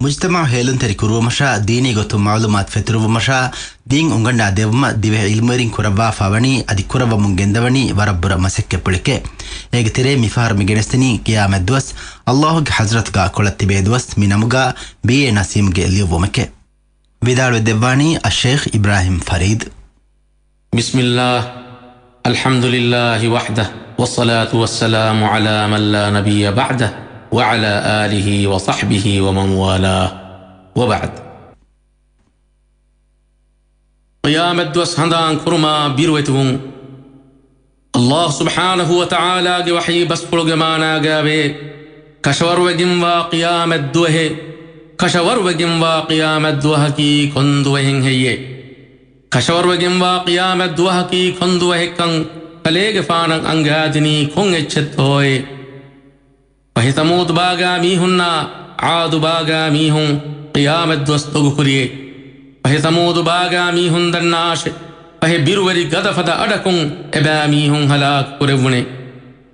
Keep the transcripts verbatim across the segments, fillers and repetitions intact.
މުޖްތަމަޢު ހޭލުންތެރި ކުރުވުމަށާ، ދީނީ ގޮތުން މަޢުލޫމާތު ފެތުރުވުމަށާ، ދީން އުނގަންނާ ދެއްވުމަށް ދިވެހި ޢިލްމުވެރިން ކުރައްވާފާ ވަނީ އަދި ކުރައްވަމުން ގެންދަވަނީ ވަރަށް ބުރަ މަސައްކަތްޕުޅެކޭ. އޭގެ ތެރޭ މިފަހަރު މި ގެނެސްދެނީ ޤިޔާމަތް ދުވަސް، އައްލާހުގެ ޙަޟްރަތުގާ ކޮޅަށް ތިބޭ ދުވަސް މި ނަމުގާ ބީ އޭ ނަސީމްގެ ލިޔުއްވުމެކޭ. ވިދާޅުވެ ދެއްވާނީ އައްޝައިޚް އިބްރާހިމް ފަރީދު. بسم الله، الحمد لله وحده، والصلاة والسلام على من لا نبي بعده، وعلى آله وصحبه ومن والاه، وبعد. ޤިޔާމަތްދުވަސް ހަނދާން ކުރުމާ ބިރުވެތިވުން. އައްލާހު ސުބްޙާނަހު ވަތަޢާލާގެ ވަޙީ ބަސްފުޅުގެ މާނާގާވޭ، ކަށަވަރުވެގެންވާ ޤިޔާމަތްދުވަހެއް، ކަށަވަރުވެގެންވާ ޤިޔާމަތްދުވަހަކީ ކޮންދުވަހެއް ހެއްޔޭ؟ ކަށަވަރުވެގެންވާ ޤިޔާމަތްދުވަހަކީ ކޮންދުވަހެއްކަން ކަލޭގެފާނަށް އަންގާދިނީ ކޮން އެއްޗެއްތޯއޭ؟ ފަހެ ސަމޫދު ބާގާ މީހުންނާ ޢާދު ބާގާ މީހުން ޤިޔާމަތްދުވަސް ދޮގުކުރިއޭ. ފަހެ ސަމޫދު ބާގާ މީހުން ދަންނާށޭ، ފަހެ ބިރުވެރި ގަދަފަދަ އަޑަކުން އެބައިމީހުން ހަލާކު ކުރެއްވުނޭ.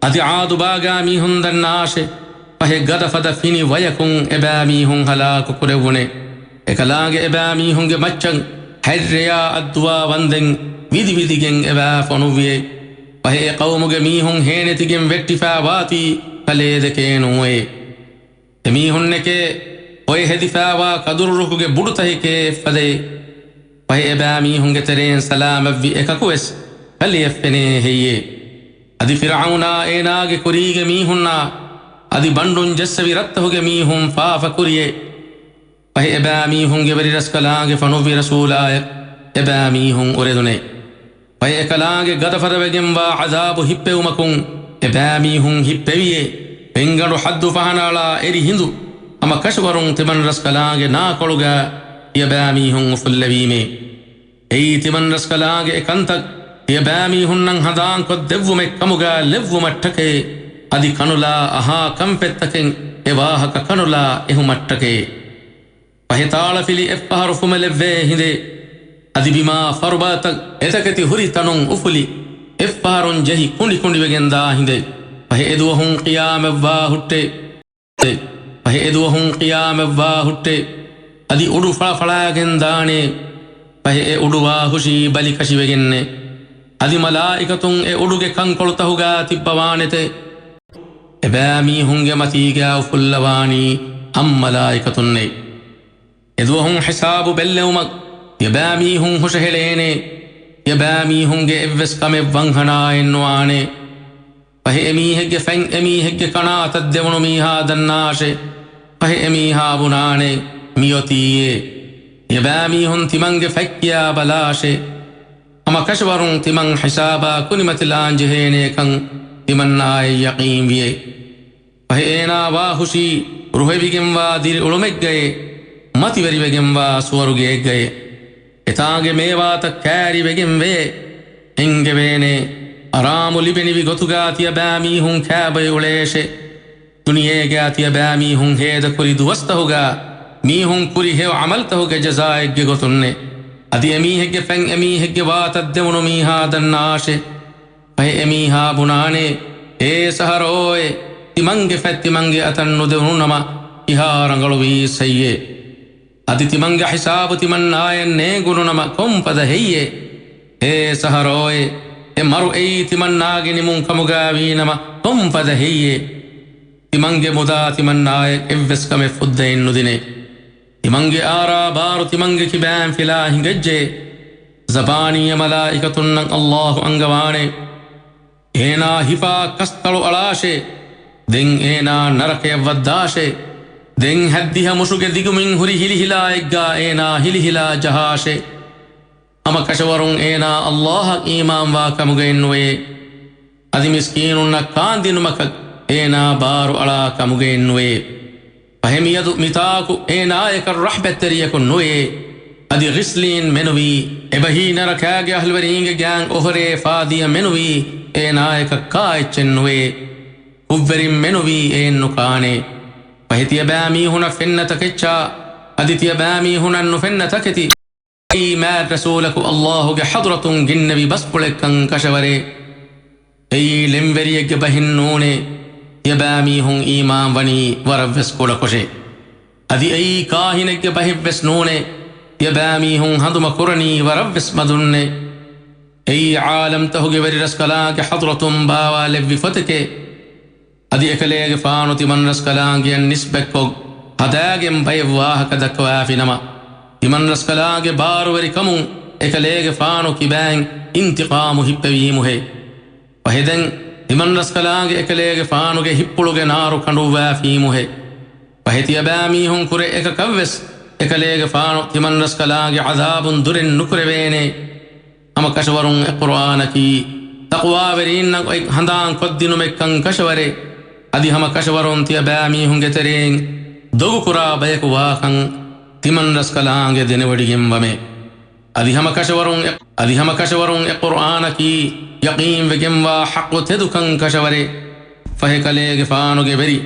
އަދި ޢާދު ބާގާ މީހުން ދަންނާށޭ، ފަހެ ގަދަފަދަ ފިނި ވަޔަކުން އެބައިމީހުން ހަލާކު ކުރެއްވުނޭ. އެކަލާނގެ އެބައިމީހުންގެ މައްޗަށް ހަތްރެޔާ އައްދުވާ ވަންދެން ވިދިވިދިގެން އެބައި ފޮނުއްވިއޭ. ފަހެ އެ ޤައުމުގެ މީހުން ހޭނެތިގެން ވެއްޓިފައި ވާތީ ކަލޭ ދެކޭ ނޫނޭ. އެމީހުންނެކޭ އޮތް ހެދިފައިވާ ކަދުރުރުކުގެ ބުޑުތަކެކޭ ފަދައޭ. ފަހެ އެބައިމީހުންގެ ތެރެއިން ސަލާމަތްވި އެކަކުވެސް ކަލެޔަށް ފެނޭ ހެއްޔޭ؟ އަދި ފިރްޢައުނާ އޭނާގެ ކުރީގެ މީހުންނާ އަދި ބަނޑުން ޖައްސެވި ރަށްތަކުގެ މީހުން ފާފަ ކުރިއޭ. ފަހެ އެބައިމީހުންގެ ވެރިރަސްކަލާނގެ ފޮނުއްވި ރަސޫލާއަށް އެބައިމީހުން އުރެދުނޭ. ފަހެ އެކަލާނގެ ގަދަފަދަ ވެގެންވާ ޢަޛާބު ހިއްޕެވުމަކުން އެބައިމީހުން ހިއްޕެވިއޭ. ފެންގަނޑު ޙައްދު ފަހަނައަޅާ އެރި ހިނދު ހަމަ ކަށަވަރުން ތިމަންރަސްކަލާނގެ ނާކޮޅުގަ ތިޔަބައިމީހުން އުފުއްލެވީމޭ. އެއީ ތިމަންރަސްކަލާނގެ އެ ކަންތައް ތިޔަބައިމީހުންނަށް ހަނދާންކޮށްދެއްވުމެއް ކަމުގަ ލެއްވުމަށްޓަކައި، އަދި ކަނުލާ އަހާ ކަންފަތްތަކެއް އެ ވާހަކަ ކަނުލާ އެހުމަށްޓަކައި. ފަހެ ތާޅަފިލި އެއްފަހަރު ފުމެލެއްވޭ ހިނދޭ. އަދި ބިމާ ފަރުބާތައް އެތަކެތި ހުރި ތަނުން އުފުލި، އެއްފަހަރުން ޖެހި ކުނޑިކުނޑިވެގެން ދާ ހިނދޭ. ފަހެ އެދުވަހުން ޤިޔާމަތްވާ ހުއްޓޭ. ފަހެ އެދުވަހުން ޤިޔާމަތްވާ ހުއްޓޭ. އަދި އުޑު ފަޅަފަޅާގެން ދާނޭ. ފަހެ އެ އުޑު ވާހުށީ ބަލިކަށިވެގެންނޭ. އަދި މަލާއިކަތުން އެ އުޑުގެ ކަންކޮޅުތަހުގާ ތިއްބަވާނެތޭ. އެބައިމީހުންގެ މަތީގާ އުފުއްލަވާނީ އަށް މަލާއިކަތުންނޭ. އެދުވަހުން ހިސާބު ބެއްލެވުމަށް ތިޔަބައިމީހުން ހުށަހެޅޭނޭ. ތިޔަބައިމީހުންގެ އެއްވެސް ކަމެއް ވަންހަނާއެއްނުވާނޭ. ފަހެ އެމީހެއްގެ ފަތް އެމީހެއްގެ ކަނާތަށް ދެވުނު މީހާ ދަންނާށޭ. ފަހެ އެމީހާ ބުނާނޭ، މިއޮތީއޭ. ތިޔަބައިމީހުން ތިމަންގެ ފަތް ކިޔާ ބަލާށޭ. ހަމަ ކަށަވަރުން ތިމަން ހިސާބާ ކުރިމަތިލާން ޖެހޭނޭކަން ތިމަންނާއަށް ޔަޤީންވިއޭ. ފަހެ އޭނާ ވާހުށީ ރުހެވިގެންވާ ދިރިއުޅުމެއްގައޭ، މަތިވެރިވެގެންވާ ސުވަރުގެއެއްގައޭ. އެތާނގެ މޭވާތައް ކައިރިވެގެންވޭ. އެންގެވޭނޭ، އަރާމު ލިބެނިވި ގޮތުގާ ތިޔަބައިމީހުން ކާބޮއި އުޅޭށޭ. ދުނިޔޭގާ ތިޔަބައިމީހުން ހޭދަކުރި ދުވަސްތަހުގާ މީހުން ކުރި ހެޔޮ ޢަމަލްތަހުގެ ޖަޒާއެއްގެ ގޮތުންނޭ. އަދި އެމީހެއްގެ ފަތް އެމީހެއްގެ ވާތަށް ދެވުނު މީހާ ދަންނާށޭ. ފަހެ އެމީހާ ބުނާނޭ، އޭ ސަހަރޯއޭ، ތިމަންގެ ފަތް ތިމަންގެ އަތަށް ނުދެވުނުނަމަ ކިހާ ރަނގަޅުވީސް ހެއްޔޭ؟ އަދި ތިމަންގެ ހިސާބު ތިމަންނާއަށް ނޭނގުނުނަމަ ކޮންފަދަ ހެއްޔޭ؟ އޭ ސަހަރޯއޭ، އެ މަރު އެއީ ތިމަންނާގެ ނިމުން ކަމުގައިވީނަމަ ކޮންފަދަ ހެއްޔޭ؟ ތިމަންގެ މުދާ ތިމަންނާއަށް އެއްވެސް ކަމެއް ފުއްދައެއް ނުދިނޭ. ތިމަންގެ އާރާ ބާރު ތިމަންގެ ކިބައިން ފިލާ ހިނގައްޖެ. ޒަބާނީ މަލާއިކަތުންނަށް އައްލާހު އަންގަވާނެ، އޭނާ ހިފާ ކަސްތަޅު އަޅާށޭ. ދެން އޭނާ ނަރަކަޔަށް ވައްދާށޭ. ދެން ހައްދިހަ މުށުގެ ދިގުމިން ހުރި ހިލިހިލާއެއްގާ އޭނާ ހިލިހިލާ ޖަހާށޭ. ހަމަ ކަށަވަރުން އޭނާ އައްލާހަށް އީމާންވާ ކަމުގައެއްނުވޭ. އަދި މިސްކީނުންނަށް ކާންދިނުމަކަށް އޭނާ ބާރު އަޅާ ކަމުގައެއްނުވޭ. ފަހެ މިއަދު މިތާކު އޭނާޔަކަށް ރަޙްމަތްތެރިޔަކު ނުވޭ. އަދި ޣިސްލީން މެނުވީ، އެބަހީ ނަރަކާގެ އަހްލުވެރީންގެ ގާން އޮހޮރޭ ފާދިޔަ މެނުވީ، އޭނާޔަކަށް ކާއެއްޗެއް ނުވޭ. ކުށްވެރިން މެނުވީ އެއެއްނުކާނޭ. ފަހެ ތިޔަބައިމީހުނަށް ފެންނަ ތަކެއްޗާ، އަދި ތިޔަބައިމީހުނަށް ނުފެންނަ ތަކެތި. އެއީ މާތް ރަސޫލަކު އައްލާހުގެ ޙަޟްރަތުން ގެންނެވި ބަސްފުޅެއްކަން ކަށަވަރޭ. އެއީ ޅެންވެރިއެއްގެ ބަހެއްނޫނޭ. ތިޔަބައިމީހުން އީމާންވަނީ ވަރަށްވެސް ކުޑަކޮށޭ. އަދި އެއީ ކާހިނެއްގެ ބަހެއްވެސް ނޫނޭ. ތިޔަބައިމީހުން ހަނދުމަކުރަނީ ވަރަށްވެސް މަދުންނޭ. އެއީ ޢާލަމްތަހުގެ ވެރިރަސްކަލާނގެ ޙަޟްރަތުން ބާވާލެއްވި ފޮތެކޭ. އަދި އެކަލޭގެފާނު ތިމަންރަސްކަލާނގެއަށް ނިސްބަތްކޮށް ހަދާގެން ބައެއް ވާހަކަ ދައްކަވާފިނަމަ، ތިމަންރަސްކަލާނގެ ބާރުވެރިކަމުން އެކަލޭގެފާނު ކިބައިން އިންތިޤާމު ހިއްޕެވީމުހޭ. ފަހެ ދެން ތިމަންރަސްކަލާނގެ އެކަލޭގެފާނުގެ ހިއްޕުޅުގެ ނާރު ކަނޑުއްވާފީމުހޭ. ފަހެ ތިޔަބައިމީހުން ކުރެ އެކަކަށްވެސް އެކަލޭގެފާނު ތިމަންރަސްކަލާނގެ ޢަޛާބުން ދުރެއް ނުކުރެވޭނޭ. ހަމަކަށަވަރުން އެ ޤުރުއާނަކީ ތަޤްވާވެރީންނަށް އޮތް ހަނދާން ކޮށްދިނުމެއްކަން ކަށަވަރޭ. އަދި ހަމަކަށަވަރުން ތިޔަބައިމީހުންގެ ތެރެއިން ދޮގުކުރާ ބަޔަކު ވާކަން ތިމަންރަސްކަލާނގެ ދެނެވޮޑިގެންވަމޭ. އަދި ހަމަކަށަވަރުން އެ، އަދި ހަމަކަށަވަރުން އެ ޤުރުއާނަކީ ޔަޤީންވެގެންވާ ޙައްޤު ތެދުކަން ކަށަވަރޭ. ފަހެ ކަލޭގެފާނުގެ ވެރި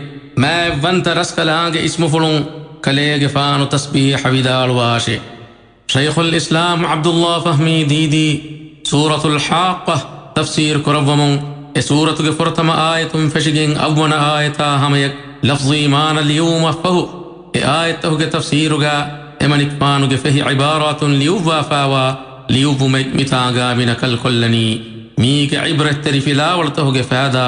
މާތްވަންތަ ރަސްކަލާނގެ އިސްމުފުޅުން ކަލޭގެފާނު ތަސްބީޙަ ވިދާޅުވާށޭ. ޝައިޚުލް އިސްލާމް ޢަބްދުﷲ ފަހްމީ ދީދީ ސޫރަތުލް ޙާއްޤަ ތަފްސީރު ކުރައްވަމުން، އެ ސޫރަތުގެ ފުރަތަމަ އާޔަތުން ފެށިގެން އަށްވަނަ އާޔަތާ ހަމަޔަށް ލަފްޒީ މާނަ ލިޔުއްވުމަށްފަހު، އެ އާޔަތްތަކުގެ ތަފްސީރުގަ އެމަނިކުފާނުގެ ފެހި ޢިބާރާތުން ލިޔުއްވާފާވާ ލިޔުއްވުމެއް މިތާނގަ މި ނަކަލްކޮށްލަނީ، މީގެ ޢިބްރަތްތެރި ފިލާވަޅުތަކުގެ ފައިދާ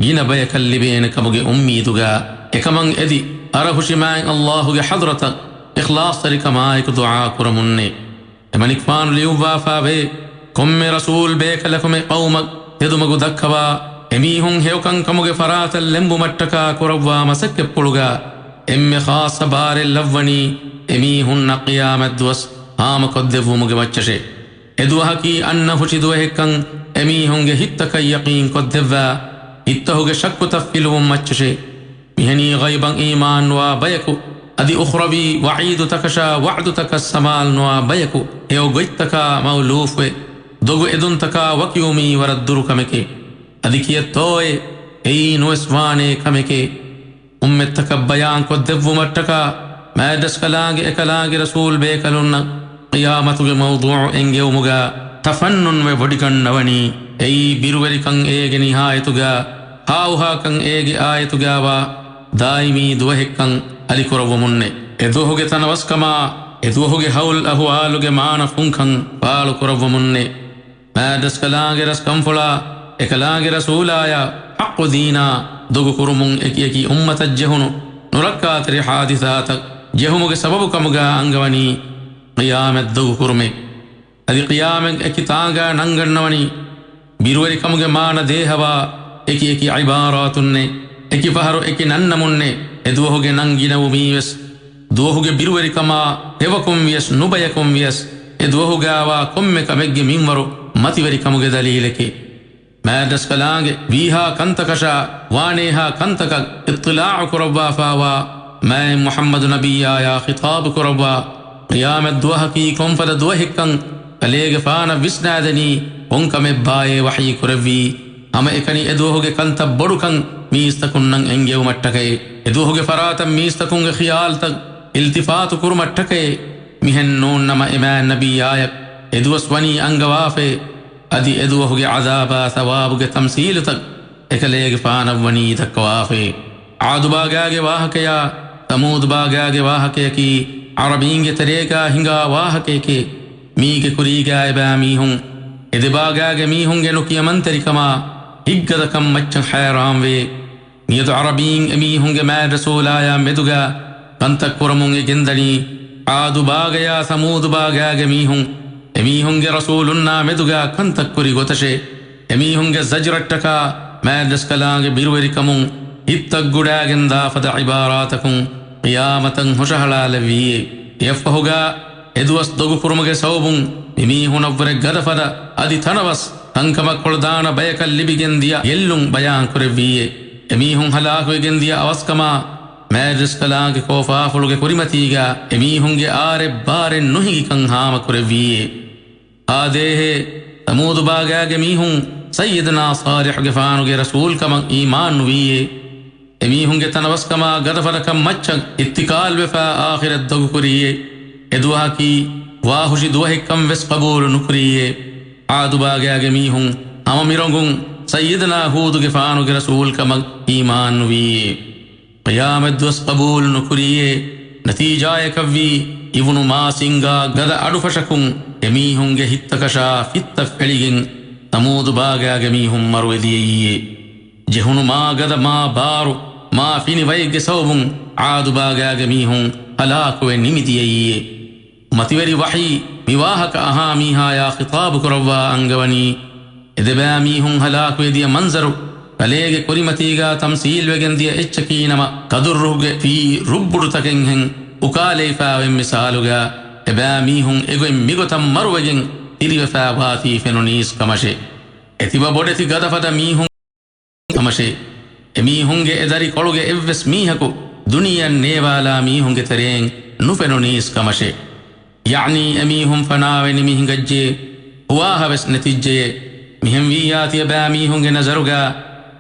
ގިނަ ބަޔަކަށް ލިބޭނެ ކަމުގެ އުއްމީދުގަ. އެކަމަށް އެދި، އަރަހުށި މާތް ﷲ ގެ ޙަޟްރަތަށް އިޚްލާޞްތެރިކަމާއެކު ދުޢާ ކުރަމުންނޭ. އެމަނިކުފާނު ލިޔުއްވާފާވޭ، ކޮންމެ ރަސޫލް ބޭކަލަކު މި ޤައުމަށް ތެދުމަގު ދައްކަވާ، އެމީހުން ހެޔޮކަންކަމުގެ ފަރާތަށް ލެނބުމަށްޓަކާ ކުރައްވާ މަސައްކަތްޕުޅުގަ އެންމެ ޚާއްޞަ ބާރެއް ލައްވަނީ، އެމީހުންނަށް ޤިޔާމަތްދުވަސް ހާމަކޮށްދެއްވުމުގެ މައްޗަށޭ. އެދުވަހަކީ އަންނަ ހުށި ދުވަހެއްކަން އެމީހުންގެ ހިތްތަކަށް ޔަޤީން ކޮށްދެއްވާ، ހިތްތަހުގެ ޝައްކުތައް ފިލުވުން މައްޗަށޭ. މިހެނީ ޣައިބަށް އީމާންވާ ބަޔަކު، އަދި އުޚްރަވީ ވަޢީދުތަކަށާ ވަޢުދުތަކަށް ސަމާލުނުވާ ބަޔަކު، ހެޔޮ ގޮތްތަކާ މައުލޫފްވެ، ދޮގު އެދުންތަކާ ވަކިވުމީ ވަރަށް ދުރު ކަމެކޭ. އަދި ކިއެއްތޯއޭ، އެއީ ނުވެސް ވާނޭ ކަމެކޭ. އުއްމަތްތަކަށް ބަޔާން ކޮށްދެއްވުމަށްޓަކާ، މާތްރަސްކަލާނގެ އެކަލާނގެ ރަސޫލް ބޭކަލުންނަށް ޤިޔާމަތުގެ މައުޟޫޢު އެންގެވުމުގަ ތަފަންނުންވެ ވޮޑިގަންނަވަނީ، އެއީ ބިރުވެރިކަން އޭގެ ނިހާޔަތުގަ، ހާވުހާކަން އޭގެ އާޔަތުގަވާ ދާއިމީ ދުވަހެއްކަން އަލިކުރައްވަމުންނެ. އެދުވަހުގެ ތަނަވަސްކަމާ، އެދުވަހުގެ ހައުލް އަހުވާލުގެ މާނަ ފުންކަން ފާޅުކުރައްވަމުންނެ. މާތްރަސްކަލާނގެ ރަސްކަންފުޅާ، އެކަލާނގެ ރަސޫލާޔާ ޙައްޤު ދީނާ ދޮގުކުރުމުން އެކިއެކި އުއްމަތަށް ޖެހުނު ނުރައްކާތެރި ޙާދިސާތައް ޖެހުމުގެ ސަބަބު ކަމުގަ އަންގަވަނީ ޤިޔާމަތް ދޮގުކުރުމެއް. އަދި ޤިޔާމަތް އެކި ތާނގަ ނަންގަންނަވަނީ ބިރުވެރިކަމުގެ މާނަ ދޭހަވާ އެކި އެކި ޢިބާރާތުންނެއް، އެކި ފަހަރު އެކި ނަންނަމުންނެއް. އެދުވަހުގެ ނަން ގިނަވުމީވެސް، ދުވަހުގެ ބިރުވެރިކަމާ ހެޔޮކުން ވިޔަސް ނުބަޔަކުން ވިޔަސް، އެ ދުވަހުގަވާ ކޮންމެ ކަމެއްގެ މިންވަރު މަތިވެރިކަމުގެ ދަލީލެކޭ. މާތްރަސްކަލާނގެ ވީހާ ކަންތަކަށާ ވާނޭހާ ކަންތަކަށް އިއްޠިލާޢު ކުރައްވާފާވާ މާތް މުޙައްމަދު ނަބިއްޔާޔާ ޚިޠާބު ކުރައްވާ، ޤިޔާމަތް ދުވަހަކީ ކޮންފަދަ ދުވަހެއްކަން ކަލޭގެފާނަށް ވިސްނާދެނީ ކޮންކަމެއްބާއޭ ވަޙީ ކުރެއްވީ؟ ހަމައެކަނި އެދުވަހުގެ ކަންތައް ބޮޑުކަން މީސްތަކުންނަށް އެންގެވުމަށްޓަކައޭ. އެދުވަހުގެ ފަރާތަށް މީސްތަކުންގެ ޚިޔާލުތައް އިލްތިފާތު ކުރުމަށްޓަކައޭ. މިހެން ނޫންނަމަ އެ މާތް ނަބިއްޔާޔަށް އެދުވަސް ވަނީ އަންގަވާފައޭ. އަދި އެދުވަހުގެ ޢަޛާބާ ޘަވާބުގެ ތަމްސީލުތައް އެކަލޭގެފާނަށްވަނީ ދައްކަވާފައޭ. ޢާދުބާގާގެ ވާހަކަޔާ ޘަމޫދުބާގާގެ ވާހަކަޔަކީ ޢަރަބީންގެ ތެރޭގާ ހިނގާ ވާހަކަޔެކޭ. މީގެ ކުރީގާ އެބައިމީހުން އެދެބާގާގެ މީހުންގެ ނުކިޔަމަންތެރިކަމާ ހިތްގަދަކަން މައްޗަށް ޙައިރާންވޭ. މިއަދު ޢަރަބީން އެމީހުންގެ މާތް ރަސޫލާޔާ މެދުގާ ކަންތައް ކުރަމުން އެ ގެންދަނީ ޢާދުބާގަޔާ ޘަމޫދުބާގާގެ މީހުން އެމީހުންގެ ރަސޫލުންނާ މެދުގާ ކަންތައް ކުރި ގޮތަށޭ. އެމީހުންގެ ޒަޖްރަށްޓަކާ މާތްރަސްކަލާނގެ ބިރުވެރިކަމުން ހިތްތައް ގުޑާގެން ދާ ފަދަ ޢިބާރާތަކުން ޤިޔާމަތަށް ހުށަހަޅާލެއްވީއޭ. އެއަށްފަހުގާ އެދުވަސް ދޮގުކުރުމުގެ ސަބަބުން މިމީހުނަށްވުރެ ގަދަފަދަ އަދި ތަނަވަސް ކަންކަމަށް ކޮޅުދާނަ ބަޔަކަށް ލިބިގެން ދިޔަ ގެއްލުން ބަޔާން ކުރެއްވީއޭ. އެމީހުން ހަލާކުވެގެން ދިޔަ އަވަސްކަމާ މާތްރަސްކަލާނގެ ކޯފާފުޅުގެ ކުރިމަތީގާ އެމީހުންގެ އާރެއް ބާރެއް ނުހިނގިކަން ހާމަކުރެއްވީއޭ. އާދޭހޭ، ޘަމޫދުބާގާގެ މީހުން ސައްޔިދުނާ ޞާލިޙުގެފާނުގެ ރަސޫލްކަމަށް އީމާންނުވީއޭ. އެމީހުންގެ ތަނަވަސްކަމާ ގަދަފަދަކަށް މައްޗަށް އިއްތިކާލްވެފާ އާޚިރަތް ދޮގުކުރީއޭ. އެދުވަހަކީ ވާހުށި ދުވަހެއްކަން ވެސް ޤަބޫލު ނުކުރީއޭ. ޢާދުބާގާގެ މީހުން ހަމަ މިރޮނގުން ސައްޔިދުނާ ހޫދުގެފާނުގެ ރަސޫލްކަމަށް އީމާންނުވީއޭ. ޤިޔާމަތްދުވަސް ޤަބޫލު ނުކުރީއޭ. ނަތީޖާއަކަށްވީ، އިވުނު މާ ސިންގާ ގަދަ އަޑުފަށަކުން އެމީހުންގެ ހިތްތަކަށާ ފިއްތައް ފެޅިގެން، ސަމޫދު ބާގާގެ މީހުން މަރުވެލިއެއީއޭ. ޖެހުނު މާ ގަދަ، މާ ބާރު، މާ ފިނި ވައެއްގެ ސަބަބުން ޢާދު ބާގާގެ މީހުން ހަލާކުވެ ނިމިދިޔައީއޭ. މަތިވެރި ވަޙީ މި ވާހަކަ އަހާ މީހާޔާ ޚިޠާބު ކުރައްވާ އަންގަވަނީ، އެ ދެބައިމީހުން ހަލާކުވެ ދިޔަ މަންޒަރު، ކަލޭގެ ކުރިމަތީގާ ތަމްސީލްވެގެން ދިޔަ އެއްޗަކީ ނަމަ، ކަދުރުހުގެ ފީ ރުއްބުޑުތަކެއްހެން އުކާލެވިފާވެ މިސާލުގާ، އެބައިމީހުން އެގޮތް މިގޮތަށް މަރުވެގެން ދިރިވެފާ ވާތީ ފެނުނީސް ކަމަށޭ. އެތިބަ ބޮޑެތި ގަދަފަދަ މީހުން ކަމަށޭ. އެމީހުންގެ އެ ދަރި ކޮޅުގެ އެއްވެސް މީހަކު ދުނިޔެއަށް ނޭވާލާ މީހުންގެ ތެރެއިން ނުފެނުނީސް ކަމަށޭ. ޔަޢުނީ އެމީހުން ފަނާވެ ނިމި ހިނގައްޖެ، ހުވާހަވެސް ނެތިއްޖެޔޭ. މިހެންވިއްޔާ ތިޔަބައިމީހުންގެ ނަޒަރުގާ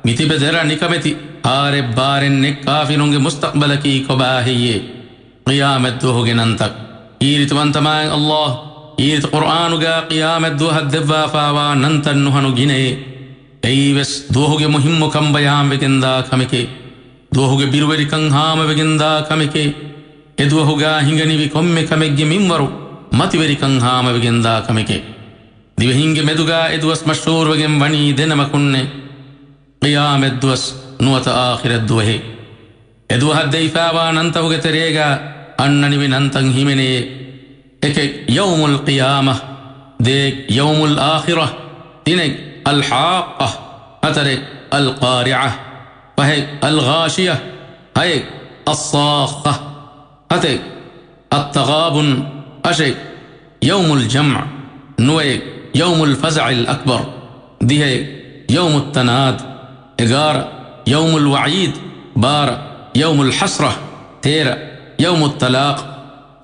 މިތިބެ ދެރަ ނިކަމެތި ހާރެއް ބާރެއް ނެތް ކާފިރުންގެ މުސްތަޤްބަލަކީ ކޮބާހެއްޔޭ؟ ޤިޔާމަތްދުވަހުގެ ނަންތައް. ކީރިތިވަންތަމާއި ﷲ ކީރިތި ޤުރްއާނުގާ ޤިޔާމަތްދުވަހަށް ދެއްވާފާވާ ނަންތައް ނުހަނު ގިނައޭ. އެއީވެސް ދުވަހުގެ މުހިއްމުކަން ބަޔާންވެގެންދާ ކަމެކޭ. ދުވަހުގެ ބިރުވެރިކަން ހާމަވެގެންދާ ކަމެކޭ. އެ ދުވަހުގާ ހިނގަނިވި ކޮންމެ ކަމެއްގެ މިންވަރު މަތިވެރިކަން ހާމަވެގެންދާ ކަމެކޭ. ދިވެހިންގެ މެދުގާ އެ ދުވަސް މަޝްހޫރުވެގެން ވަނީ ދެނަމަކުންނޭ. ޤިޔާމަތްދުވަސް ނުވަތަ އާޚިރަތްދުވަހޭ. އެދުވަހަށް ދެވިފާވާ ނަންތަކުގެ ތެރޭގާ އަންނަނިވި ނަންތައް ހިމެނޭ. އެކެއް ޔައުމުލް ޤިޔާމަ، ދޭއް ޔައުމުލް އާޚިރަ، ތިނެއް އަލް ޙާއްޤަ، ހަތަރެއް އަލް ޤާރިޢަ، ފަހެއް އަލް ޣާޝިޔަ، ހައެއް އައްޞާއްޚަ، ހަތެއް އައްތަޣާބުން، އަށެއް ޔައުމުލް ޖަމްޢު، ނުވައެއް ޔައުމުލް ފަޒަޢިލް އަކްބަރު، ދިހައެއް ޔައުމުއް ތަނާދް، އެގާރަ ޔައުމުލް ވަޢީދް، ބާރަ ޔައުމުލް ޙަސްރަ، ތޭރަ ޔައުމުއް ތަލާޤް،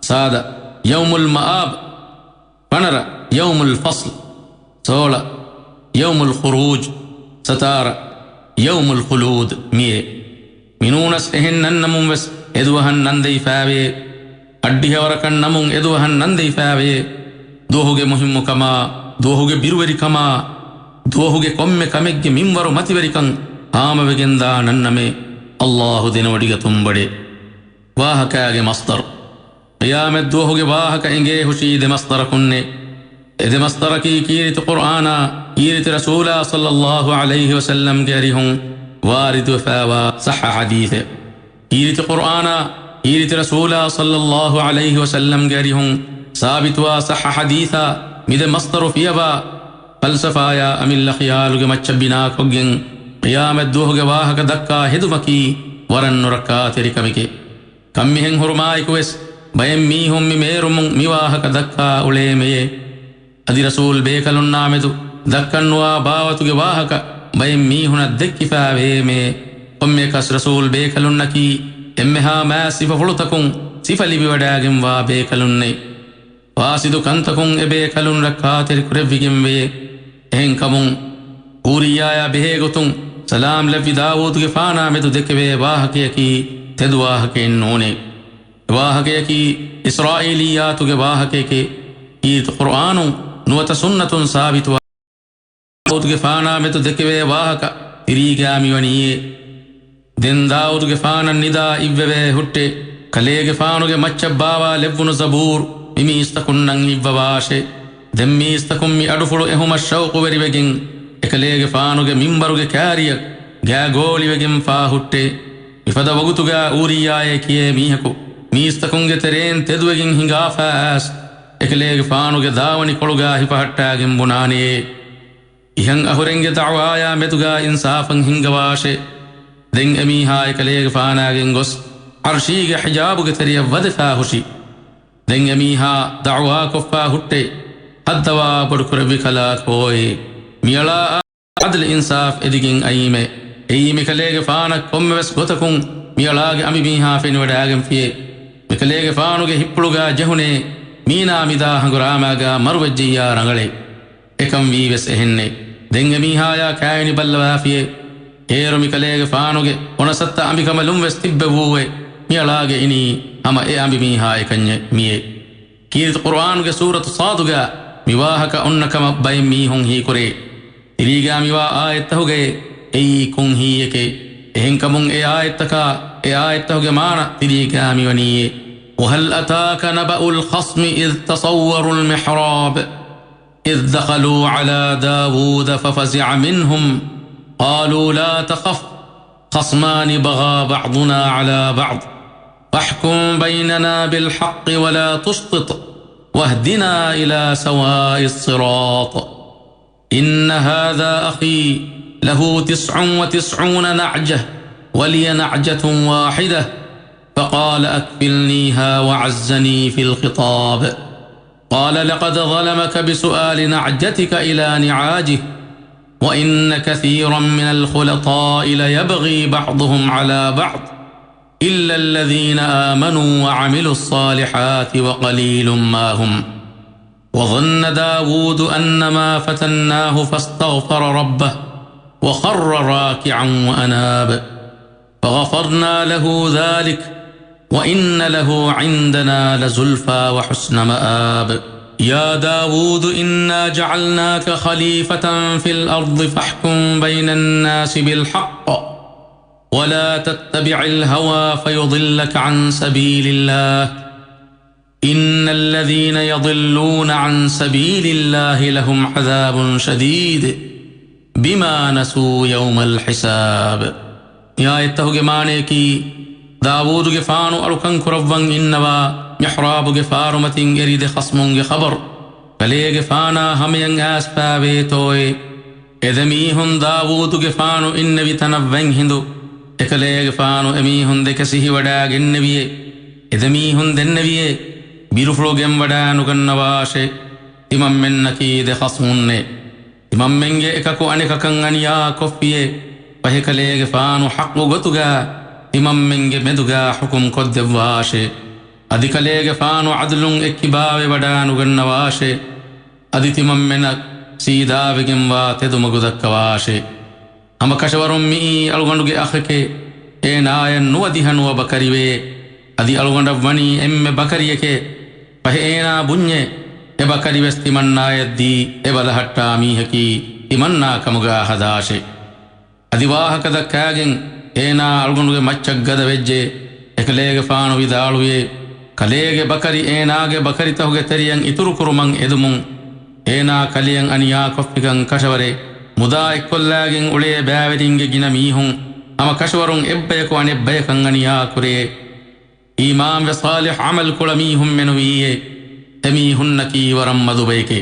ސާދަ ޔައުމުލް މައާބް، ފަނަރަ ޔައުމުލް ފަޞްލް، ސޯޅަ ޔައުމުލް ޚުރޫޖް، ސަތާރަ ޔައުމުލް ޚުލޫދް މިއޭ. މިނޫނަސް އެހެން ނަންނަމުން ވެސް އެދުވަހަށް ނަންދެވިފާވޭ. އައްޑިހަވަރަކަށް ނަމުން އެދުވަހަށް ނަންދެވިފާވޭ. ދުވަހުގެ މުހިއްމުކަމާ، ދުވަހުގެ ބިރުވެރިކަމާ، ދުވަހުގެ ކޮންމެ ކަމެއްގެ މިންވަރު މަތިވެރިކަން ހާމަވެގެންދާ ނަންނަމޭ. ﷲ ދެނެވޮޑިގަތުން ބޮޑޭ. ވާހަކާގެ މަޞްދަރު. ޤިޔާމަތްދުވަހުގެ ވާހަކަ އެނގޭ ހުށީ ދެ މަޞްދަރަކުންނޭ. އެ ދެ މަޞްދަރަކީ ކީރިތި ޤުރްއާނާ، ކީރިތި ރަސޫލާ ޞައްލައްލާހު ޢަލައިހި ވަސައްލަމްގެ އަރިހުން ވާރިދުވެފާވާ ޞައްޙަ ޙަދީޘެއް. ކީރިތި ޤުރްއާނާ، ކީރިތި ރަސޫލާ ޞައްލައްލާހު ޢަލައިހި ވަސައްލަމްގެ އަރިހުން ސާބިތުވާ ޞައްޙަ ޙަދީޘާ މި ދެ މަޞްދަރު ފިޔަވާ، ފަލްސަފާޔާ އަމިއްލަ ޚިޔާލުގެ މައްޗަށް ބިނާކޮށްގެން، ޤިޔާމަތްދުވަހުގެ ވާހަކަ ދައްކާ ހެދުމަކީ ވަރަށް ނުރައްކާތެރި ކަމެކޭ. ކަންމިހެން ހުރުމާއެކުވެސް، ބައެއް މީހުން މި މޭރުމުން މި ވާހަކަ ދައްކާ އުޅޭމެޔޭ. އަދި ރަސޫލް ބޭކަލުންނާމެދު ދައްކަންނުވާ ބާވަތުގެ ވާހަކަ ބައެއް މީހުނަށް ދެއްކިފާވޭމެ. ކޮންމެއަކަސް ރަސޫލް ބޭކަލުންނަކީ އެންމެހާ މާތް ސިފަފުޅުތަކުން ސިފަ ލިބިވަޑާގެންވާ ބޭކަލުންނޭ. ފާސިދު ކަންތަކުން އެބޭކަލުން ރައްކާތެރި ކުރެވިގެންވޭ. އެހެންކަމުން، އޫރިއްޔާޔާ ބެހޭގޮތުން ސަލާމް ލެއްވި ދާވޫދުގެފާނާ މެދު ދެކެވޭ ވާހަކަޔަކީ ތެދު ވާހަކައެއް ނޫނޭ. ވާހަކަޔަކީ އިސްރާއީލިއްޔާތުގެ ވާހަކަޔެކޭ. ކީރިތި ޤުރްއާނުން ނުވަތަ ސުންނަތުން ސާބިތުވާ، ދާވޫދުގެފާނާ މެދު ދެކެވޭ ވާހަކަ ތިރީގާ މިވަނީއޭ. ދެން ދާވޫދުގެފާނަށް ނިދާ އިއްވެވޭ ހުއްޓޭ، ކަލޭގެފާނުގެ މައްޗަށް ބާވާ ލެއްވުނު ޒަބޫރު މި މީސްތަކުންނަށް އިއްވަވާށޭ. ދެން މީސްތަކުން މި އަޑުފުޅު އެހުމަށް ޝައުޤުވެރިވެގެން، އެކަލޭގެފާނުގެ މިންބަރުގެ ކާރިއަށް ގާގޯޅިވެގެންފާ ހުއްޓޭ. މިފަދަ ވަގުތުގާ އޫރިއްޔާއޭ ކިޔޭ މީހަކު މީސްތަކުންގެ ތެރޭން ތެދުވެގެން ހިނގާފާ އައިސް، އެކަލޭގެފާނުގެ ދާވަނިކޮޅުގާ ހިފަހައްޓާގެން ބުނާނެޔޭ. އިހަށް އަހުރެންގެ ދަޢުވާޔާ މެދުގާ އިންސާފަށް ހިންގަވާށޭ. ދެން އެމީހާ އެކަލޭގެފާނާގެން ގޮސް، ޢަރްޝީގެ ޙިޖާބުގެ ތެރެޔަށް ވަދެފާ ހުށި. ދެން އެމީހާ ދަޢުވާކޮށްފާ ހުއްޓޭ، ހައްދަވާ ބޮޑުކުރެއްވި ކަލާކޯއޭ. މިއަޅާ ޢަދްލު އިންސާފް އެދިގެން އައީމޭ. އެއީ މިކަލޭގެފާނަށް ކޮންމެވެސް ގޮތަކުން މިއަޅާގެ އަނބިމީހާ ފެނިވަޑާގެންފިޔޭ. މިކަލޭގެފާނުގެ ހިތްޕުޅުގާ ޖެހުނޭ މީނާ މިދާ ހަނގުރާމާގާ މަރުވެއްޖެއްޔާ ރަނގަޅޭ. އެކަން ވީވެސް އެހެންނޭ. ދެން އެމީހާޔާ ކާވެނި ބައްލަވާފިޔޭ. އޭރު މިކަލޭގެފާނުގެ އޮނަސައްތަ އަނބިކަނބަލުން ވެސް ތިއްބެވޫއޭ. މިއަޅާގެ އިނީ ހަމަ އެ އަނބިމީހާ އެކަންޏެއް މިއޭ. ކީރިތި ޤުރުއާނުގެ ސޫރަތު ޞާދުގާ މި ވާހަކަ އޮންނަ ކަމަށް ބައެއް މީހުން ހީކުރޭ. ތިރީގާ މިވާ އާޔަތްތަހުގައޭ އެއީ ކޮން ހީއެކޭ؟ އެހެންކަމުން އެ އާޔަތްތަކާ އެ އާޔަތްތަހުގެ މާނަ ތިރީގާ މިވަނީއޭ. وهل أتاك نبأ الخصم إذ تصوروا المحراب إذ دخلوا على داود ففزع منهم قالوا لا تخف خصمان بغى بعضنا على بعض فاحكم بيننا بالحق ولا تشطط واهدنا إلى سواء الصراط. إن هذا أخي له تسع وتسعون نعجة ولي نعجة واحدة فقال أكفلنيها وعزني في الخطاب. قال لقد ظلمك بسؤال نعجتك إلى نعاجه وإن كثيرا من الخلطاء ليبغي بعضهم على بعض إلا الذين آمنوا وعملوا الصالحات وقليل ما هم. وظن داود أنما فتناه فاستغفر ربه وخر راكعا وأناب. فغفرنا له ذلك وإن له عندنا لزلفى وحسن مآب. يا داود إنا جعلناك خليفة في الأرض فاحكم بين الناس بالحق ولا تتبع الهوى فيضلك عن سبيل الله إن الذين يضلون عن سبيل الله لهم عذاب شديد بما نسوا يوم الحساب. މި އާޔަތްތަހުގެ މާނަޔަކީ، ދާވޫދުގެފާނު އަޅުކަން ކުރައްވަން އިންނަވާ މިޙްރާބުގެ ފާރުމަތިން އެރި ދެ ޚަޞްމުންގެ ޚަބަރު. ކަލޭގެފާނާ ހަމަޔަށް އައިސްފާވޭތޯއޭ؟ އެ ދެމީހުން ދާވޫދުގެފާނު އިންނެވި ތަނަށް ވަންހިނދު، އެކަލޭގެފާނު އެމީހުން ދެކެ ސިހިވަޑާގެންނެވިއޭ. އެ ދެމީހުން ދެންނެވިއޭ، ބިރުފުޅު ގެންވަޑާނުގަންނަވާށޭ. ތިމަންމެންނަކީ ދެ ޚަޞްމުންނޭ. ތިމަންމެންގެ އެކަކު އަނެކަކަށް އަނިޔާ ކޮށްފިއޭ. ފަހެ ކަލޭގެފާނު ޙައްޤު ގޮތުގާ ތިމަންމެންގެ މެދުގާ ޙުކުމް ކޮށްދެއްވާށޭ. އަދި ކަލޭގެފާނު ޢަދުލުން އެއްކިބާވެވަޑާނުގަންނަވާށޭ. އަދި ތިމަންމެނަށް ސީދާވެގެންވާ ތެދުމަގު ދައްކަވާށޭ. ހަމަ ކަށަވަރުން މިއީ އަޅުގަނޑުގެ އަޚެކޭ، އޭނާޔަށް ނުވަދިހަ ނުވަ ބަކަރިވޭ. އަދި އަޅުގަނޑަށް ވަނީ އެންމެ ބަކަރިއެކޭ. ފަހެ އޭނާ ބުންޏޭ، އެ ބަކަރިވެސް ތިމަންނާޔަށްދީ، އެބަލަހައްޓާ މީހަކީ ތިމަންނާ ކަމުގާ ހަދާށޭ. އަދި ވާހަކަ ދައްކާގެން އޭނާ އަޅުގަނޑުގެ މައްޗަށް ގަދަވެއްޖެ. އެކަލޭގެފާނު ވިދާޅުވިއޭ، ކަލޭގެ ބަކަރި އޭނާގެ ބަކަރިތަހުގެ ތެރެޔަށް އިތުރުކުރުމަށް އެދުމުން އޭނާ ކަލެޔަށް އަނިޔާކޮށްފިކަން ކަށަވަރޭ. މުދާ އެއްކޮށްލާގެން އުޅޭ ބައިވެރިންގެ ގިނަ މީހުން ހަމަ ކަށަވަރުން އެއްބަޔަކު އަނެއްބަޔަކަށް އަނިޔާ ކުރޭ. އީމާންވެ ޞާލިޙް ޢަމަލު ކުޅަ މީހުން މެނުވީއޭ. އެމީހުންނަކީ ވަރަށް މަދު ބަޔެކޭ.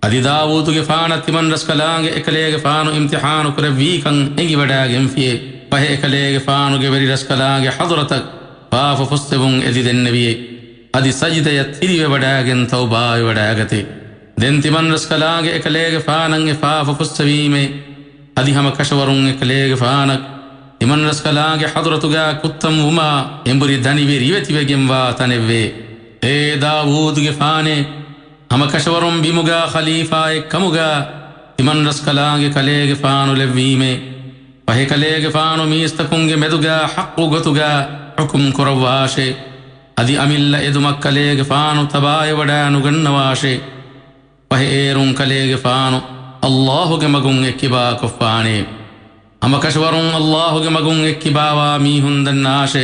އަދި ދާވޫދުގެފާނަށް ތިމަން ރަސްކަލާނގެ އެކަލޭގެފާނު އިމްތިޙާނު ކުރެއްވީކަން އެނގިވަޑާގެންފިއޭ. ފަހެ އެކަލޭގެފާނުގެ ވެރި ރަސްކަލާނގެ ޙަޟްރަތަށް ފާފަ ފުއްސެވުން އެދި ދެންނެވިއޭ. އަދި ސަޖިދަޔަށް ތިރިވެވަޑާގެން ތައުބާވެވަޑާގަތޭ. ދެން ތިމަން ރަސްކަލާނގެ އެކަލޭގެފާނަށް އެ ފާފަ ފުއްސެވީމޭ. އަދި ހަމަ ކަށަވަރުން އެކަލޭގެފާނަށް ތިމަން ރަސްކަލާނގެ ޙަޟްރަތުގާ ކުއްތަން ވުމާ އެނބުރި ދަނިވެ ރިވެތިވެގެންވާ ތަނެއްވޭ. އޭ ދާވޫދުގެފާނޭ! ހަމަ ކަށަވަރުން ބިމުގާ ޚަލީފާއެއް ކަމުގާ ތިމަން ރަސްކަލާނގެ ކަލޭގެފާނު ލެއްވީމޭ. ފަހެ ކަލޭގެފާނު މީސްތަކުންގެ މެދުގާ ޙައްޤު ގޮތުގާ ޙުކުމް ކުރައްވާށޭ. އަދި އަމިއްލަ އެދުމަށް ކަލޭގެފާނު ތަބާވެވަޑާނުގަންނަވާށޭ. ފަހެ އޭރުން ކަލޭގެފާނު ﷲ ގެ މަގުން އެއްކިބާކޮށްފާނޭ. ހަމަ ކަށަވަރުން ﷲ ގެ މަގުން އެއްކިބާވާ މީހުން ދަންނާށޭ.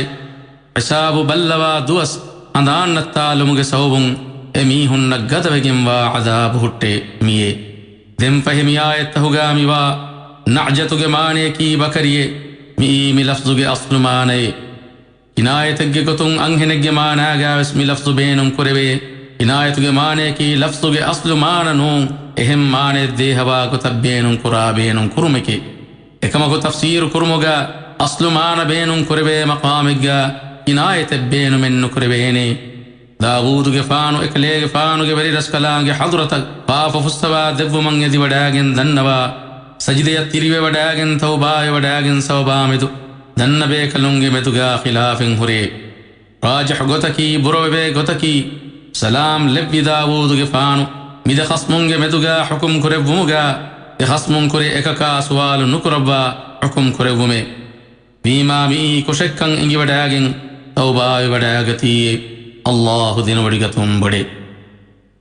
ހިސާބު ބައްލަވާ ދުވަސް ހަނދާންނައްތާލުމުގެ ސަބަބުން އެ މީހުންނަށް ގަދަވެގެންވާ ޢަޛާބު ހުއްޓޭ މިއޭ. ދެން ފަހެ މި އާޔަތްތަހުގާ މިވާ ނަޢްޖަތުގެ މާނަޔަކީ ބަކަރިއޭ. މިއީ މި ލަފްޒުގެ އަސްލު މާނައޭ. ކިނާޔަތެއްގެ ގޮތުން އަންހެނެއްގެ މާނާގާވެސް މި ލަފްޒު ބޭނުން ކުރެވޭ. ކިނާޔަތުގެ މާނަޔަކީ ލަފްޒުގެ އަސްލު މާނަ ނޫން، އެހެން މާނައެއް ދޭހަވާ ގޮތަށް ބޭނުން ކުރާ ބޭނުން ކުރުމެކޭ. އެކަމަކު ތަފްސީރު ކުރުމުގާ އަސްލު މާނަ ބޭނުން ކުރެވޭ މަޤާމެއްގާ ކިނާޔަތެއް ބޭނުމެއް ނުކުރެވޭނޭ. ދާވޫދުގެފާނު އެކަލޭގެފާނުގެ ވެރިރަސްކަލާނގެ ޙަޟްރަތަށް ފާފަ ފުއްސަވާ ދެއްވުމަށް އެދިވަޑާގެން ދަންނަވާ، ސަޖިދަޔަށް ތިރިވެވަޑާގެން ތައުބާވެވަޑާގެން ސަބަބާމެދު ދަންނަބޭކަލުންގެ މެދުގާ ޚިލާފެއް ހުރޭ. ރާޖިޙު ގޮތަކީ، ބުރަވެވޭ ގޮތަކީ، ސަލާމް ލެއްވި ދާވޫދުގެފާނު މި ދެ ޚަޞްމުންގެ މެދުގާ ޙުކުމް ކުރެއްވުމުގާ، ދެ ޚަޞްމުން ކުރެ އެކަކާ ސުވާލު ނުކުރައްވާ ޙުކުމް ކުރެއްވުމޭ. ވީމާ މިއީ ކުށެއްކަން އެނގިވަޑާގެން ތައުބާވެވަޑާގަތީއޭ. ﷲ ދެނެވޮޑިގަތުން ބޮޑޭ.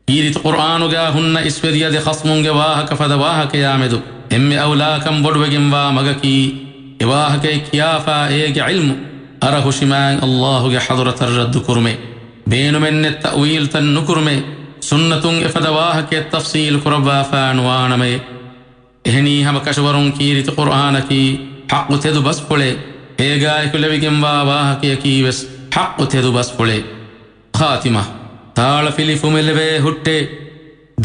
ކީރިތި ޤުރްއާނުގާ ހުންނަ އިސްވެދިޔަ ދެ ޚަޞްމުންގެ ވާހަކަ ފަދަ ވާހަކަޔާމެދު އެންމެ އައުލާކަން ބޮޑުވެގެންވާ މަގަކީ، އެ ވާހަކައެއް ކިޔާފާ އޭގެ ޢިލްމު އަރަހުށިމާތް ﷲ ގެ ޙަޟްރަތަށް ރައްދު ކުރުމޭ. ބޭނުމެއްނެތް ތައުވީލުތައް ނުކުރުމޭ، ސުންނަތުން އެފަދަ ވާހަކައެއް ތަފްސީލު ކުރައްވާފާ ނުވާނަމޭ. އެހެނީ ހަމަ ކަށަވަރުން ކީރިތި ޤުރްއާނަކީ ޙައްޤު ތެދު ބަސްފުޅޭ، އޭގާއެކު ލެވިގެންވާ ވާހަކަޔަކީ ވެސް ޙައްޤު ތެދު ބަސްފުޅޭ. ޚާތިމާ، ތާޅަފިލި ފުމެލެވޭ ހުއްޓޭ.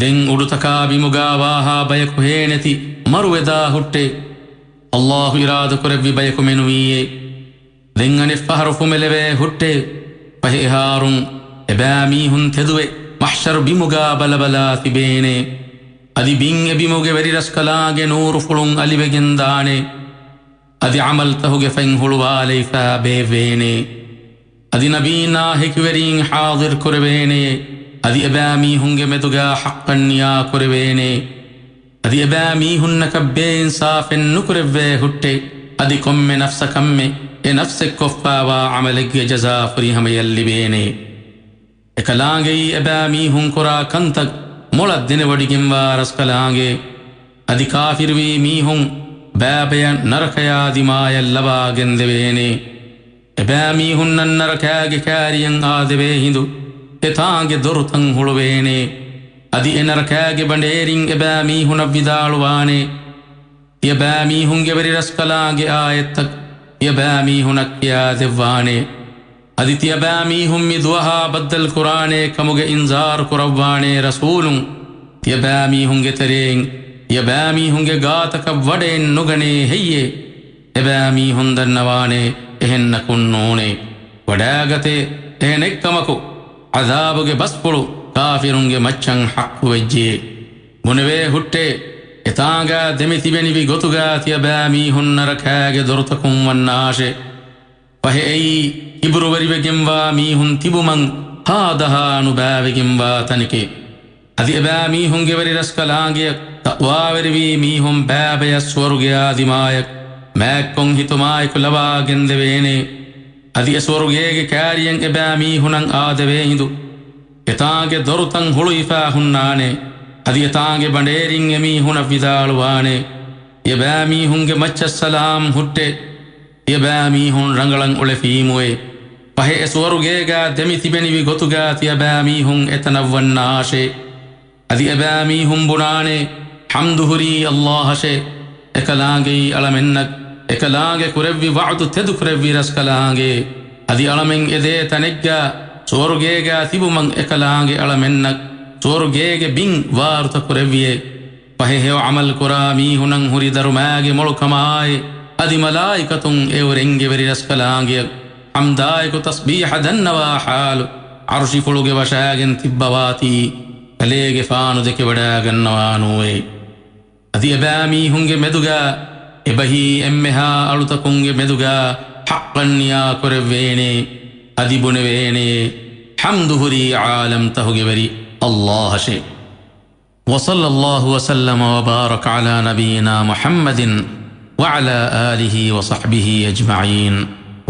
ދެން އުޑުތަކާ ބިމުގާ ވާހާ ބަޔަކު ހޭނެތި މަރުވެދާ ހުއްޓޭ. ﷲ އިރާދަކުރެއްވި ބަޔަކު މެނުވީއޭ. ދެން އަނެއްފަހަރު ފުމެލެވޭ ހުއްޓޭ. ފަހެ އެހާރުން އެބައިމީހުން ތެދުވެ މަޙްޝަރު ބިމުގާ ބަލަބަލާ ތިބޭނޭ. އަދި ބިން އެބިމުގެ ވެރިރަސްކަލާނގެ ނޫރުފުޅުން އަލިވެގެން ދާނޭ. އަދި ޢަމަލްތަހުގެ ފަތް ހުޅުވާލައިފާ ބޭއްވޭނޭ. އަދި ނަބީންނާ ހެކިވެރީން ޙާޟިރު ކުރެވޭނޭ. އަދި އެބައިމީހުންގެ މެދުގާ ޙައްޤަށް ނިޔާ ކުރެވޭނޭ. އަދި އެބައިމީހުންނަކަށް ބޭއިންސާފެއް ނުކުރެއްވޭ ހުއްޓޭ. އަދި ކޮންމެ ނަފްސަކަށްމެ އެ ނަފްސެއް ކޮށްފާވާ ޢަމަލެއްގެ ޖަޒާ ފުރިހަމަޔަށް ލިބޭނޭ. އެކަލާނގެއީ އެބައިމީހުން ކުރާ ކަންތައް މޮޅަށް ދެނެވޮޑިގެންވާ ރަސްކަލާނގެ. އަދި ކާފިރުވީ މީހުން ބައިބަޔަށް ނަރަކަޔާ ދިމާޔަށް ލަވާގެންދެވޭނެ. އެބައިމީހުންނަށް ނަރަކާގެ ކާރިޔަށް އާދެވޭ ހިނދު އެތާނގެ ދޮރުތައް ހުޅުވޭނެ. އަދި އެ ނަރަކާގެ ބަނޑޭރިން އެބައިމީހުނަށް ވިދާޅުވާނެ، ތިޔަބައިމީހުންގެ ވެރިރަސްކަލާނގެ އާޔަތްތައް ތިޔަބައިމީހުނަށް ކިޔާދެއްވާނެ. އަދި ތިޔަބައިމީހުން މި ދުވަހާ ބައްދަލުކުރާނޭ ކަމުގެ އިންޒާރު ކުރައްވާނޭ ރަސޫލުން، ތިޔަބައިމީހުންގެ ތެރެއިން ތިޔަބައިމީހުންގެ ގާތަކަށް ވަޑައެއް ނުގަނޭ ހެއްޔޭ؟ އެބައިމީހުން ދަންނަވާނޭ އެހެންނަކުން ނޫނޭ. ވަޑާގަތޭ، އެހެނެއްކަމަކު، ޢަޛާބުގެ ބަސްފުޅު ކާފިރުންގެ މައްޗަށް ޙައްޤުވެއްޖެ. ބުނެވޭ ހުއްޓޭ، އެތާނގާ ދެމިތިބެނިވި ގޮތުގާ ތިޔަބައިމީހުން ނަރަކާގެ ދޮރުތަކުން ވަންނާށޭ. ފަހެ އެއީ، ކިބުރުވެރިވެގެންވާ މީހުން ތިބުމަށް ހާދަހާ ނުބައިވެގެންވާ ތަނެކޭ. އަދި އެބައިމީހުންގެ ވެރިރަސްކަލާނގެއަށް ތަޤްވާވެރިވީ މީހުން ބައިބަޔަށް ސުވަރުގެއާ ދިމާޔަށް މާތްކޮން ހިތުމާއެކު ލަވާގެންދެވޭނެ. އަދި އެ ސުވަރުގޭގެ ކާރިޔަށް އެބައިމީހުނަށް އާދެވޭ ހިނދު އެތާނގެ ދޮރުތައް ހުޅުވިފާ ހުންނާނެ. އަދި އެތާނގެ ބަނޑޭރިން އެމީހުނަށް ވިދާޅުވާނެ، ތިޔަބައިމީހުންގެ މައްޗަށް ސަލާމް ހުއްޓޭ. ތިޔަބައިމީހުން ރަނގަޅަށް އުޅެފީމުއޭ. ފަހެ އެ ސުވަރުގޭގާ ދެމިތިބެނިވި ގޮތުގާ ތިޔަބައިމީހުން އެތަނަށް ވަންނާށޭ. އަދި އެބައިމީހުން ބުނާނެ، ޙަމްދު ހުރީ ﷲ އަށޭ. އެކަލާނގެއީ އަޅަމެންނަށް އެކަލާނގެ ކުރެއްވި ވަޢުދު ތެދުކުރެއްވި ރަސްކަލާނގެ. އަދި އަޅަމެން އެދޭ ތަނެއްގާ ސުވަރުގޭގާ ތިބުމަށް އެކަލާނގެ އަޅަމެންނަށް ސުވަރުގޭގެ ބިން ވާރުތަ ކުރެއްވިއޭ. ފަހެ ހެޔޮ ޢަމަލު ކުރާ މީހުނަށް ހުރި ދަރުމާގެ މޮޅުކަމާއި، އަދި މަލާއިކަތުން އެއުރެންގެ ވެރިރަސްކަލާނގެއަށް ޙަމްދާއެކު ތަސްބީޙަ ދަންނަވާ ޙާލު، ޢަރުޝިފުޅުގެ ވަށާގެން ތިއްބަވާތީ، ކަލޭގެފާނު ދެކެވަޑާގަންނަވާނޫއޭ. އަދި އެބައިމީހުންގެ މެދުގާ އެބަހީ އެންމެހާ އަޅުތަކުންގެ މެދުގާ ޙައްޤަށް ނިޔާ ކުރެއްވޭނޭ، އަދި ބުނެވޭނޭ، ޙަމްދު ހުރީ ޢާލަމްތަހުގެ ވެރި ﷲ އަށޭ. وصلى الله وسلم وبارك على نبينا محمد وعلى آله وصحبه أجمعين.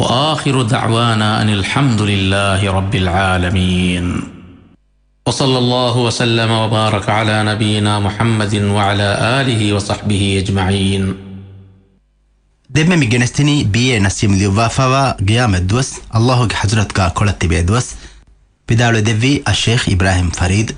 وآخر دعوانا أن الحمد لله رب العالمين. وصلى الله وسلم وبارك على نبينا محمد وعلى آله وصحبه أجمعين. ދެންމެ މި ގެނެސްދިނީ ބީއޭ ނަސީމް ލިޔުއްވާފައިވާ ޤިޔާމަތް ދުވަސް، ﷲ ގެ ޙަޟްރަތުގާ ކޮޅަށް ތިބޭ ދުވަސް. ވިދާޅުވެ ދެއްވީ އައްޝޭޚް އިބްރާހީމް ފަރީދު.